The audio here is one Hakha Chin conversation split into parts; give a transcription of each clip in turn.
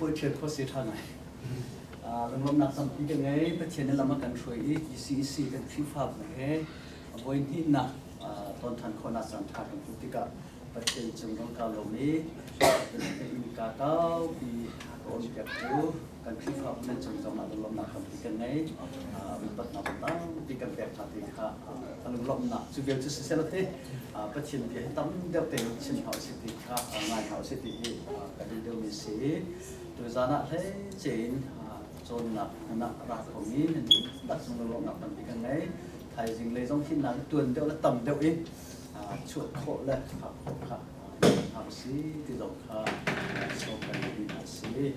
pawi ṭhial khawh si ṭha ngai. Lunglawmhnak tampi ka ngei. Pathian nih lam a kan hruai i GCEC kan Khrihfabu he voi hnihnak ton ṭhan khawhnak caan ṭha kan hmuh tikah Pathian cung zong kaa lawm i innka kaupi ka onpiaktu kan Khrihfabu nan cung zong ah lunglawmhnak tampi kan ngei. Upatnak tampi kan pek hna ti kha kan lunglawmhnak cu vial cu siseh law ti Pathian bia hi tam deuh tein chim hna usih ti kha ngai hna usih ti hi ka duh deuhmi a si. Tuzaan ah hleice in cawnnak hmun ah ra khomi nan dihlak cung lunglawmhnak tampi kan ngei. Thaizing lei zong hi nan tuan deuh le tam deuh in chuah khawh le phak khawh kha hna usih ti zong kha sawm kan duhmi hna a si.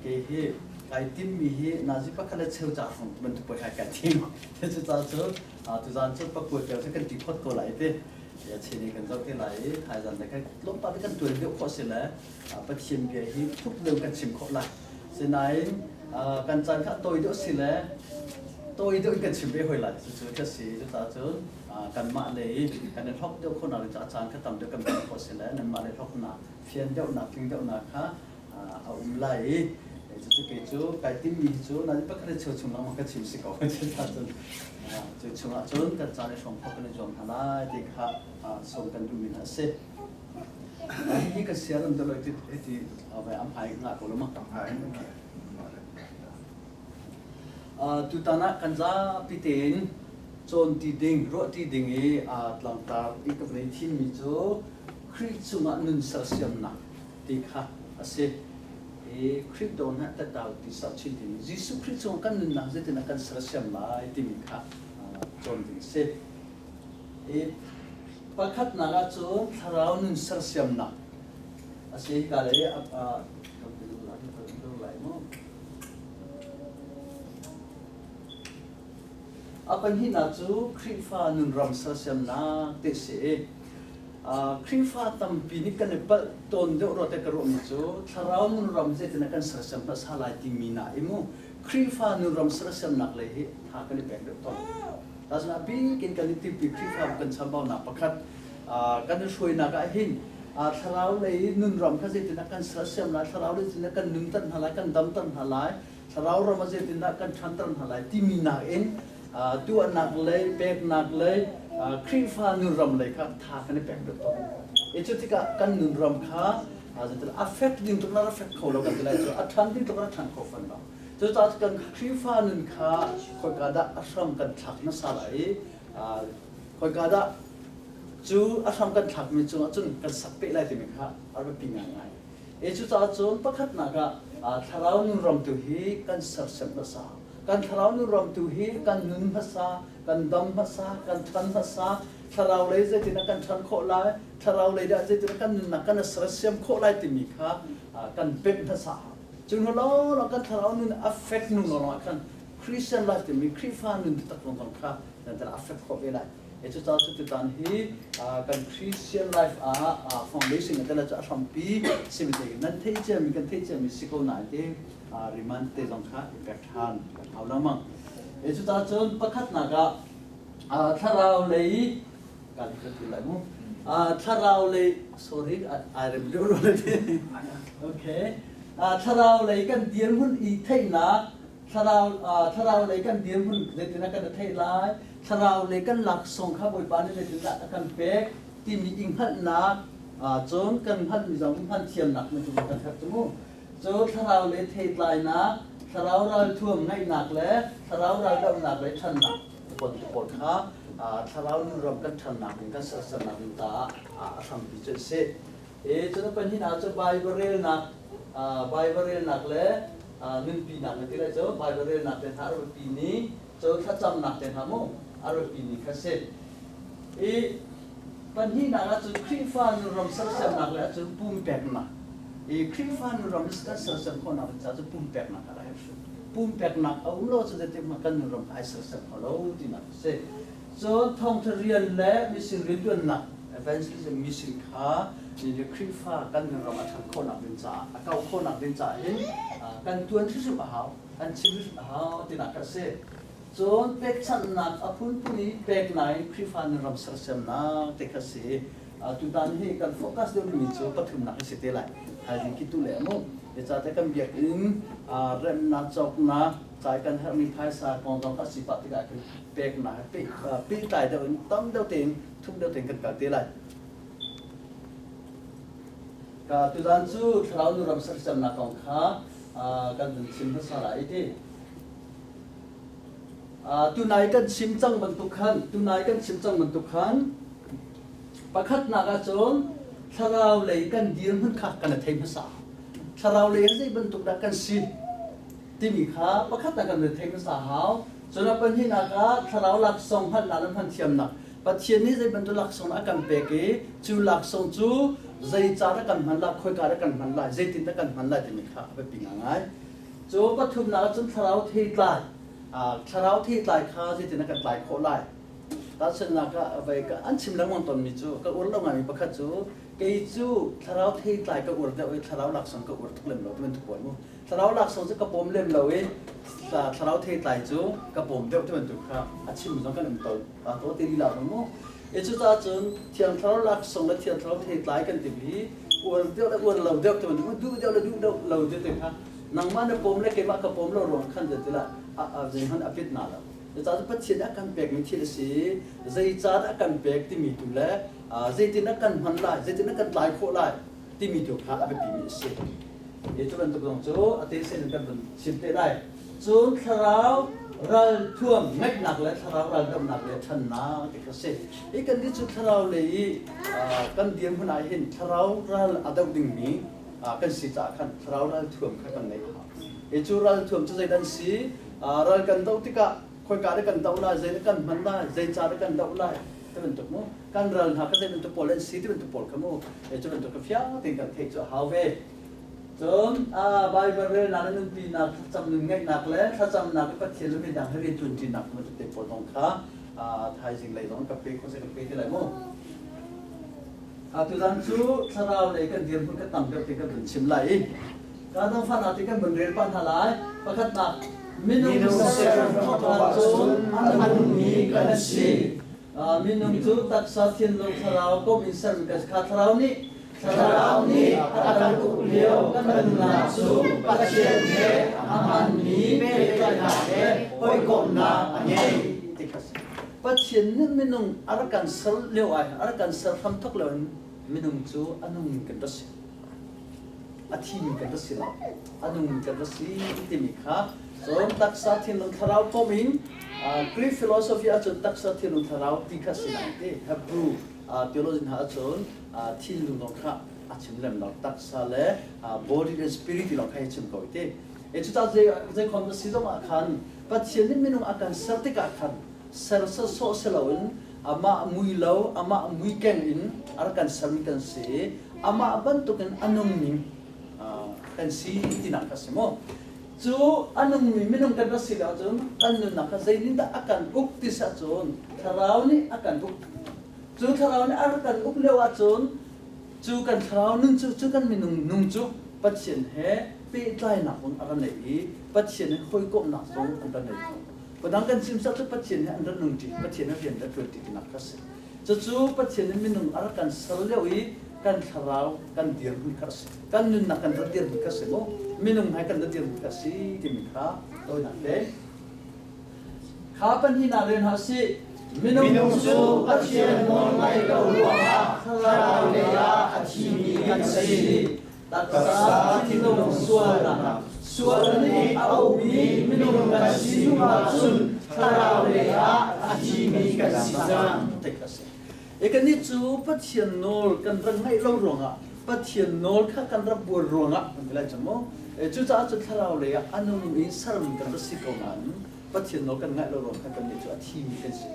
Kei hi kai timmi hi nazi pakhat le cheu ca hrawng bantuk poi kai kai tim. Cucaah cun tuzaan cu pakua tel cu kan ti phot ko lai ti. Ya chini kan zoh te lai i thaizan le kan tlawmpal kan tuan deuh khawh si le Pathian bia hi thuk deuh kan chim khawh lai. Sinain kan caan kha tawi deuh si le tawi deuh in kan chim ve hoi lai. Cucu ka si. Cucaah cun kanmah lei kan i hlok deuh khawhnak ding caah caan kha tam deuh kan hman khawh si le nanmah lei hloknak fian deuhnak tling deuhnak kha a um lai i cucu kei cu kai timmi hi cu nain pakhat le cheu chung lengmang ka chim si ko. Cucaah cun cu chungah cun kan caan i hrawm khawh kan i zuam hna lai ti kha sawm kan duhmi hna a si. Hihi ka siar an dalo ti ti vai am hai nga ko lo ma. Tutan ah kan zapi tein cawn ti ding, ruah ti ding i tlangtar i ka vun thimmi cu Khrih cungah nun sersiamnak ti kha a si. I Khrih dawn ha tatau ti sau chin timi Jesuh Khrih cungah kan nunnak zeitin kan sersiam lai timi kha cawn ding a si. I pakhatnak ah cun thlarau nun sersiamnak a si. Hika lei lai mu. A pahnihnak cu Khrihfa nunram sersiamnak ti a si i Khrihfa tampi nih kan i palh tawn deuh rua te ka ruahmi cu thlarau nunram zeitin kan sersiam hmasa lai timi na i mu Khrihfa nunram sersiamnak lei hi tha kan i pek deuh tawn. Tazun a bik in kan i timpi Khrihfabu kan chambaunak pakhat kan i hruainak ah hin thlarau lei nunram kha zeitindah kan sersiam lai, thlarau lei zeitindah kan nunter hna lai, kan damter hna lai, thlarau ram ah zeitindah kan ṭhanter hna lai timi nakin tuahnak lei, peknak lei, Khrihfa nunram lei kha tha kan i pek deuh tawn. I cu tikah kan nunram kha zeitindah a fek ding tluk in a fek kho lo kan ti lai cu a ṭhan ding tluk in a ṭhan kho fawn lo. Cucaah kan Khrihfa nun kha khoika dah a hram kan thlak hmasa lai i khoika dah cu a hram kan thlakmi cungah cun kan sak peh lai timi kha a biapi ngaingai. E cucaah cun pakhatnak ah thlarau nun ram tu hi kan sersiam hmasa. Kan thlarau nun ram tu hi kan nun hmasa, kan dam hmasa, kan ṭhan hmasa, thlarau lei zeitin kan ṭhan khawh lai, thlarau lei dah zeitin kan nunnak kan sersiam khawh lai timi kha kan pemh hmasa. Cu hnu lawnglawng kan thlarau nun a fek hnu lawnglawng ah khan Christian life timi Khrihfa nun taktak zong kha nan a fek khawh ve lai. E cucaah cu tutan hi kan Christian life ah foundation kan cu a hrampi simi te nan theih ciami kan theih ciami si ko nain te riman te zong kha i pek ṭhan kan hau lengmang. E cucaah cun pakhatnak ah thlarau lei kan kan ti lai mu thlarau lei sorry ai rem deuh lo le okay thlarau lei kan dirhmun i theihnak thlarau thlarau lei kan dirhmun zeitindah kan theih lai thlarau lei kan laksawng kha Bawipa nih zeitindah a kan pek timi i hngalhnak cun kan hngalhmi zong hman thiamnak na cu kan herh cu mu cu thlarau lei theitlainak thlarau ralthuam ngeihnak le thlarau raldohnak le ṭhannak pawl kha thlarau nunram kan ṭhannak ding kan sersiamnak ding caah a hrampi cu a si. E cun pahnihnak cu Bible relnak Bible relnak le nunpinak na ti lai cu Bible relnak te hna a biapi ni cu thlacamnak te hna mu a biapi ni kha si. I pahnihnak ah cun Khrihfa nunram sersiamnak le ahcun pumpeknak. I Khrihfa nunram kan sersiam khawhnak ding caah cu pumpeknak a herh hrim. Pumpeknak a um lo cu zeitik hmanh kan nunram ai sersiam kho lo tinak a si. Cun thawngṭha rian le mission rianṭuannak evangelism mission kha ni Khrihfa kan nunram a ṭhan khawhnak ding caah a kau khawhnak ding caah hin kan ṭuan hrimhrim a hau, kan chim hrimhrim a hau tinak a si. Cun pekchanhnak a phunphun i peknak in Khrihfa nunram sersiamnak ti kha si. Tutan hi kan focus deuh mi cu pathumnak a si te lai. Thaizing khi tu le mu. Zeicahtiah kan biakinn remnak, cawknak, ca i kan herhmi phaisa kong zong kha a si pah tikah khin peknak he pehtlai deuh in tam deuh tein thuk deuh tein kan kal te lai. Tuzaan cu thlarau nu ram sersiamnak kong kha kan vun chim hmasa lai ti. Tunai kan chim cang bantuk khan, tunai kan chim cang bantuk khan, pakhatnak ahcun thlarau lei kan dirhmun kha kan i thei hmasa. Thlarau lei ah zei bantuk dah kan si timi kha pakhatnak kan i thei hmasa hau. Cun a pahnihnak ah thlarau laksawng hngalhnak le hman thiamnak. Pathian nih zei bantuk laksawng a kan pek i cu laksawng cu zei ca dah kan hman lai, khoika dah kan hman lai, zeitin dah kan hman lai timi kha a biapi ngaingai. Cu pathumnak ahcun thlarau theitlai, thlarau theitlai kha zeitin dah kan tlai khawh lai. Tahchunhnak ah vai an chim lengmang tawnmi cu ka uar lo ngaimi pakhat cu kei cu thlarau theitlai ka uar deuh i thlarau laksawng ka uar tuk lem lo ti bantuk pawl mu. Thlarau laksawng cu ka pawm lem lo i thlarau theitlai cu ka pawm deuh ti bantuk kha a chim zong kan um tawn. To te lila zong mu. E cucaah cun thiang thlarau laksawng le thiang thlarau theitlai kan ti hi uar deuh le uar lo deuh ti bantuk duh deuh le duh deuh lo ti te kha nangmah na pawm le keimah ka pawm lo ruang khan ti la zeihmanh a pit na lo. Cucaah cun Pathian a kan pekmi thil a si. Zeicahdah a kan pek timi tu le zeitin a kan hman lai, zeitin a kan tlai khawh lai timi tu kha a biapimi a si. Hi cu bantuk zong cu a te sin in kan vun chim te lai. Cun thlarau ralthuam ngeihnak le thlarau raldohnak le ṭhannak ti kha si. Hi kan nih cu thlarau lei i kan dirhmun ah hin thlarau ral a doh dingmi kan si caah khan thlarau ralthuam kha kan ngeih a hau. Hi cu ralthuam cu zeidah an si? Ral kan doh tikah khoika dah kan doh lai, zei dah kan hman lai, zei ca dah kan doh lai ti bantuk mu. Kan ral hna kha zei bantuk pawl an si ti bantuk pawl kha mu. Cu bantuk kha fiang tein kan theih cu a hau ve. Cun Baibal relnak le nunpinak, thlacam nun ngeihnak le thlacamnak i Pathian le midang he rian ṭuanṭinak bantuk te pawl zong kha thaizing lei zong ka pe kho seh ka pe ti lai mu. Tuzan cu thlarau lei kan dirhmun kan tam deuh ti kan vun chim lai i ka dang fan ah ti kan vun rel pah hna lai. Pakhatnak, minung ser thawk ahcun a nungmi kan si. Minung cu taksa, thinlung, thlarau komh in sermi kan si. Kha thlarau nih Thlarau nih a kan uk lio kan nunnak cu Pathian he a hmaanmi pehtlaihnak le hawikomhnak a ngei. Ti kha si. Pathian nih minung a rak kan ser lio ah a rak kan ser hramthok lio in minung cu a nung kan rak si. A thimi kan rak si lo. A nung kan rak si timi kha cun taksa thinlung thlarau pom in Greek philosophy ahcun taksa thinlung thlarau ti kha si lai ti Hebrew theologian hna ahcun thinlung lawng kha a chim lem lo taksa le body and spirit ti lawng kha hi chim ko ti. E cucaah zei khom na si zong ah khan Pathian nih minung a kan ser tikah khan ser sawsawh si loin amah mui lo amah mui keng in a rak kan sermi kan si amah bantukin a nungmi kan si tinak kha si mu. Cu a nungmi minung kan rak si lo ahcun kan nunnak kha zeitindah a kan uk ti si ahcun thlarau nih a kan uk. Cu thlarau nih a rak kan uk lio ahcun cu kan thlarau nun cu cu kan minung nung cu Pathian he pehtlainak zong a ra nei i Pathian he hawikomhnak zong an ra nei kho. Padang kan chim cu Pathian he an ra nung ṭi, Pathian he rian an ṭuan ṭi tinak kha si. Cucu Pathian nih minung a rak kan ser lio i kan thlarau kan dirhmun kha a si. Kan nunnak kan rak dirhmun kha si mu. Minung he kan rak dirhmun kha si timi kha tawinak te. Kha pahnihnak rian hna sih. Minung cu Pathian nawl ngaih lo ruangah thlarau lei ah a thimi kan si. Taksa thinlung sualnak sual nih a ukmi minung kan si hnu ahcun thlarau lei ah a thimi kan si cang. E kannih cu Pathian nawl kan rak ngaih lo ruangah Pathian nawl kha kan rak buar ruangah kan ti lai cu mu. Cucaah cun thlarau lei ah a nung in sermi kan rak si ko nain Pathian nawl kan ngaih lo ruang khan kannih cu a thimi kan si.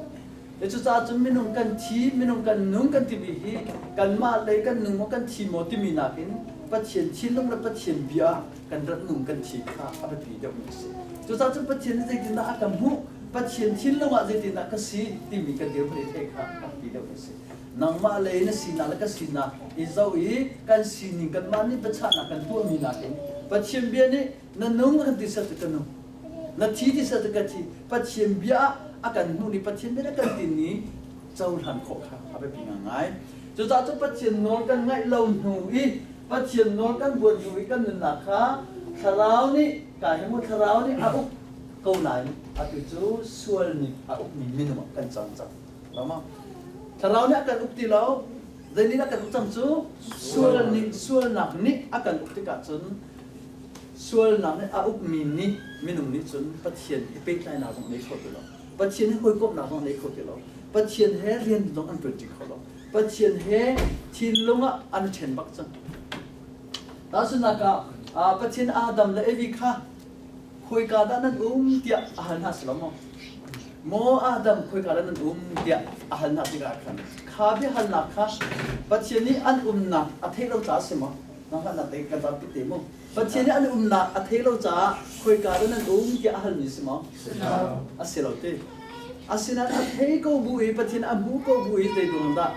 Cucaah cun minung kan thi, minung kan nung kan timi hi kanmah lei kan nung maw kan thi maw timi nakin Pathian thinlung le Pathian bia kan rat nung kan thi kha a biapi deuhmi a si. Cucaah cun Pathian nih zeitindah a kan hmuh, Pathian thinlung ah zeitindah ka si timi kan dirhmun i theih kha a biapi deuhmi a si. Nangmah lei na sinak le ka sinak i zoh i kan sining kanmah nih biachahnak kan tuahmi nakin Pathian bia nih na nung kan ti sel cu ka nung. Na thi ti sel cu ka thi. Pathian bia ah a kan hmuh ni Pathian bia a kan tin ni cohlan khawh kha a biapi ngai. Cucaah cu Pathian nawl kan ngaih lo hnu i Pathian nawl kan buan hnu i kan nunnak kha thlarau nih ka hi mu thlarau nih a uk ko nain atu cu sual nih a ukmi minung ah kan cang cang. Lo ma? Thlarau nih a kan uk ti lo. Zei nih a kan uk cang cu? Sual nih sualnak nih a kan uk tikah cun sualnak nih a ukmi nih minung nih cun Pathian he pehtlainak zong nei kho ti lo. Pathian he hawikomhnak zong nei kho ti lo. Pathian he rian zong an ṭuanṭi kho lo. Pathian he thinlung ah an i ṭhen bak cang. Tahchunhnak ah Pathian Adam le Evi kha khoika dah nan um tiah a hal hna si lo maw? Maw Adam khoika dah nan um tiah a hal hna tikah khan kha biahalnak kha Pathian nih an umnak a theih lo caah a si maw? Nangmah te kan zapi te mu. Pathian nih an umnak a theih lo caah khoika dah nan um tiah a halmi si maw? A si lo ti. Asinain a thei ko bu i Pathian a hmu ko bu i zeiruang dah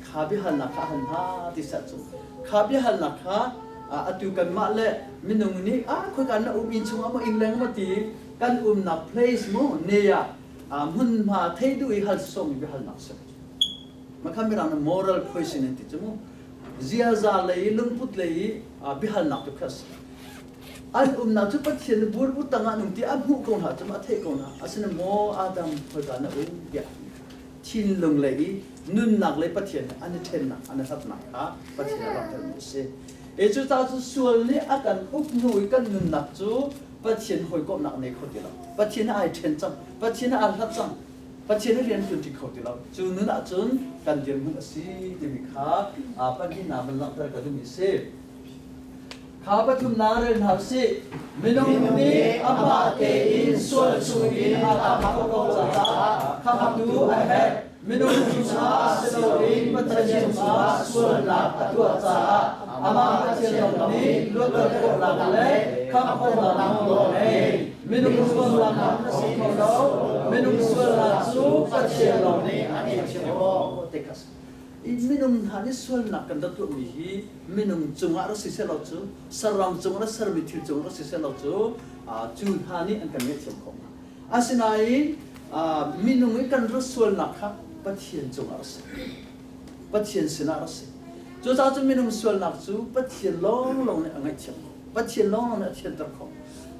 kha biahalnak kha a hal hna ti seh cu. Kha biahalnak kha atu kanmah le minung nih ah khoika na um inn chungah maw inn leng maw ti kan umnak place mu ne ah hmunhma thei duh i hal sawmi biahalnak si. Makha mirang nih moral question an ti cu mu. Ziaza lei lungput lei biahalnak tu kha a si. An umnak cu Pathian nih burbur tangah an um ti a hmuh ko hna cu a theih ko hna. Asinain maw Adam khoika na um tiah thinlung lei i nunnak lei Pathian he an i ṭhennak an i hlatnak kha Pathian a langhtermi a si. E cucaah cu sual nih a kan uk hnu i kan nunnak cu Pathian hawikomhnak nei kho ti lo. Pathian he ai ṭhen cang. Pathian he aa hlat cang. Pathian he rian ṭuanṭi kho ti lo. Cu nun ahcun kan dirhmun a si timi kha pahnihnak van langhter ka duhmi a si. Kha pathumnak rel hna usih. Minung nih amah tein sual chungin a tlak kho ko caah khamhtu a herh. Minung cungah si loin Pathian cungah sualnak a tuah caah amah Pathian lawng nih luatter khawhnak le khamh khawhnak nawl a ngei. Minung sualnak a si kho lo. Minung sualnak cu Pathian lawng nih a ngaihthiam khawh. Minung hna nih sualnak kan rak tuahmi hi minung cungah rak si sehlaw cu saram cungah rak sermi thil cungah rak si sehlaw cu cu hna nih an kan ngaihthiam khawh hnga. Asinain minung i kan rak sualnak kha Pathian cungah rak si. Pathian sinah rak si. Cucaah cun minung sualnak cu Pathian lawnglawng nih a ngaihthiam khawh. Pathian lawnglawng nih a thianter khawh.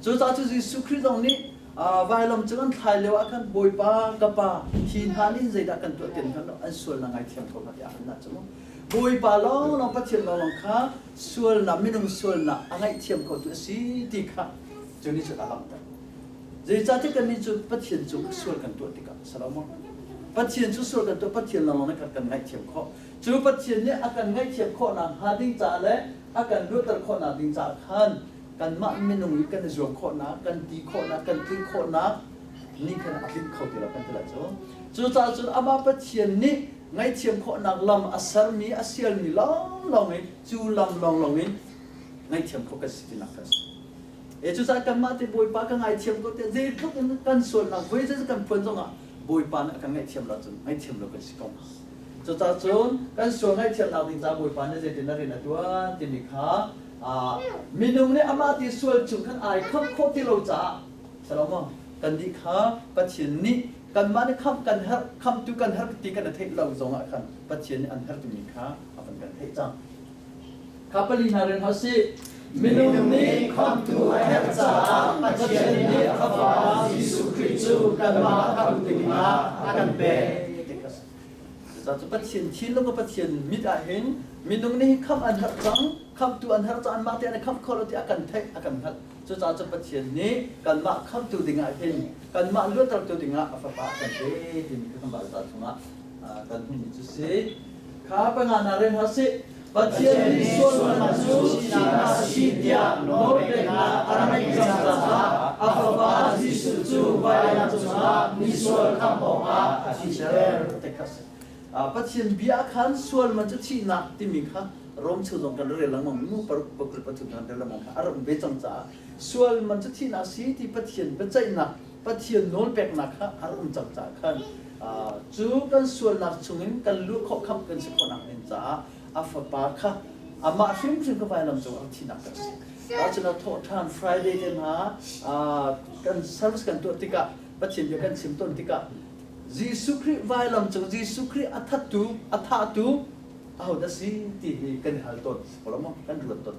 Cucaah cu Jesuh Khrih zong nih vailam cung an thlai lio ah khan Bawipa ka pa hi hna nih zeidah kan tuah ti an lo an sualnak ngaithiam ko hna tiah an cu Bawipa lawnglawng Pathian lawnglawng kha sualnak minung sualnak a ngaihthiam khotu a si ti kha cu nih cun a langhter. Zeicahtiah kannih cu Pathian cung sual kan tuah tikah Salomon Pathian cu sual kan tuah Pathian lawnglawng nih kan ngaihthiam khawh. Cu Pathian nih a kan ngaihthiam khawhnak hnga ding caah le a kan luatter khawhnak ding caah khan kanmah minung i kan i zuam khawhnak, kan ti khawhnak, kan tlinh khawhnak nih khan a tlinh kho ti lo kan ti lai cu. Cucaah cun amah Pathian nih ngaihthiam khawhnak lam a sermi, a sialmi lawnglawng in cu lam lawnglawng in ngaihthiam khawh kan si tinak kha a si. E cucaah kanmah te Bawipa ka ngaithiam ko tiah zeitluk in kan sualnak voi zeizat kan phuan zongah Bawipa nih a kan ngaihthiam lo cun ngaihthiam lo kan si ko. Cucaah cun kan sual ngaihthiamnak ding caah Bawipa nih zeitin a rian a ṭuan timi kha minung nih amah ti sual chung khan ai khamh khawh ti lo caah Salomo kan nih kha Pathian nih kanmah nih khamh kan herh khamhtu kan herh ti kan i theih lo zongah khan Pathian nih an herh timi kha a van kan theih cang. Kha pali hna ren hau sih. Minung nih khamhtu a herh caah Pathian nih a Fapa Jesuh Khrih cu kanmah khamh dingah a kan pek. Cucaah Pathian thinlung ka Pathian mit ah hin minung nih khamh an herh cang, khamhtu an herh cang, anmah te an i khamh kho lo ti a kan theih, a kan hngalh. Cucaah cu Pathian nih kanmah khamhtu dingah hin kanmah luattertu dingah a Fapa a kan pe timi kha kan Baibal chungah kan hmuhmi cu si. Kha panga na rel hna sih. Pathian nih sualnak cu thihnak a si tiah nawlpeknak a rak ngeih cang caah a Fapa Jesuh cu vailam cungah misual khamh awkah a thiter. Pathian bia khan sual man cu thihnak timi kha Rom chung zong kan rel lengmang mu paruk pakul pathum kan rel lengmang kha a rak um ve cang caah sual man cu thihnak si ti Pathian biaceihnak Pathian nawlpeknak kha a rak um cang caah khan cu kan sualnak chungin kan luh khawh khamh kan si khawhnak ding caah a fapa kha amah hrimhrim ka vailam cung ah thihnak kan si. Ahcun a thawh ṭhan Friday te hna kan service kan tuah tikah Pathian bia kan chim tawn tikah Jesuh Khrih vailam cung Jesuh Khrih a thattu a thahtu Ahodah si ti hi kan i hal tawn. Maw kan ruat tawn.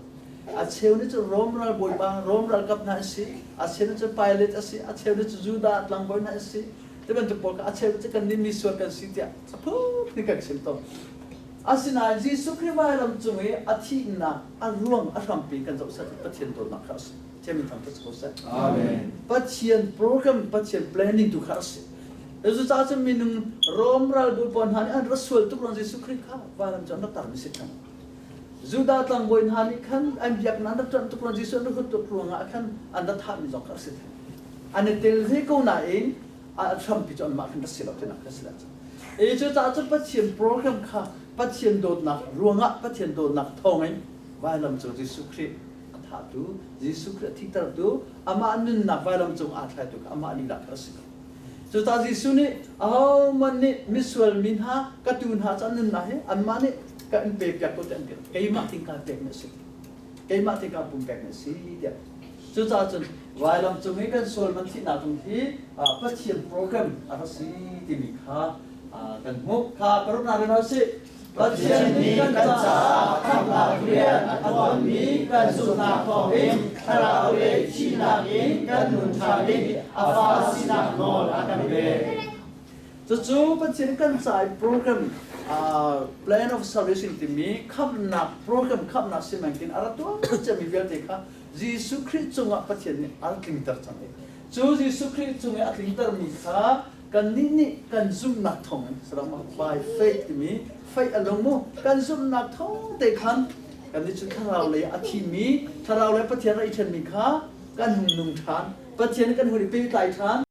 A cheu nih cun Rom ral bawipa, Rom ralkap hna an si. A cheu nih cun Pilate a si. A cheu nih cun Judah tlangbawi hna an si. Ti bantuk pawl kha a cheu cu kan nih mi sual kan si tiah a phunphun kan chim tawn. Asinain Jesuh Khrih vailam cung i a thihnak a ruang a hrampi kan zoh seh Pathian dawtnak kha a si. Pathian min thangṭhat si ko seh. Amen. Pathian program, Pathian planning tu kha a si. Cucaah cun minung Rom ralbawi pawl hna nih an ra sual tuk ruang Jesuh Khrih kha vailam cu an rak tarmi si theng. Judah tlangbawi hna nih khan an biaknak an rak ṭanh tuk ruang Jesuh an rak hut tuk ruangah khan an rak thahmi zong kha a si theng. An i tel ve ko nain a hrampi cu anmah khan rak si lo tinak kha si lai. E cucaah cun Pathian program kha Pathian dawtnak ruangah Pathian dawtnak thawngin vailam cung Jesuh Khrih a thahtu, Jesuh Khrih a thihtertu, amah nunnak vailam cung aa thlaitu kha amah lila kha a si ko. Cucaah Jesuh nih ahohmanh nih misual mi hna ka tuu hna cu an nunnak hi anmah nih ka in pe piak ko tiah an ti. Keimah ting kaa pekmi a si. Keimah ting kaa pumpekmi a si tiah. Cucaah cun vailam cung i kan sual man thihnak kong hi Pathian program a rak si timi kha kan hmuh. Kha paruknak rian a si. Pathian nih kan caah khamhnak rian a tuanmi kan zumhnak thawngin thlarau le thihnak in kan nun ṭhan i a fa sinak nawl a kan pek. Cucu Pathian kan ca i program plan of salvation timi khamhnak program khamhnak simankin a rak tuah ciami vialte kha Jesuh Khrih cungah Pathian nih a rak tlingter cang i cu Jesuh Khrih cung i a tlingtermi kha kannih nih kan zumhnak thawngin salam by faith timi faith a lung mu kan zumhnak thawng te khan kannih cu thlarau lei a thimi thlarau lei Pathian a i ṭhenmi kha kan hung nung ṭhan Pathian kan hun i pehtlai ṭhan.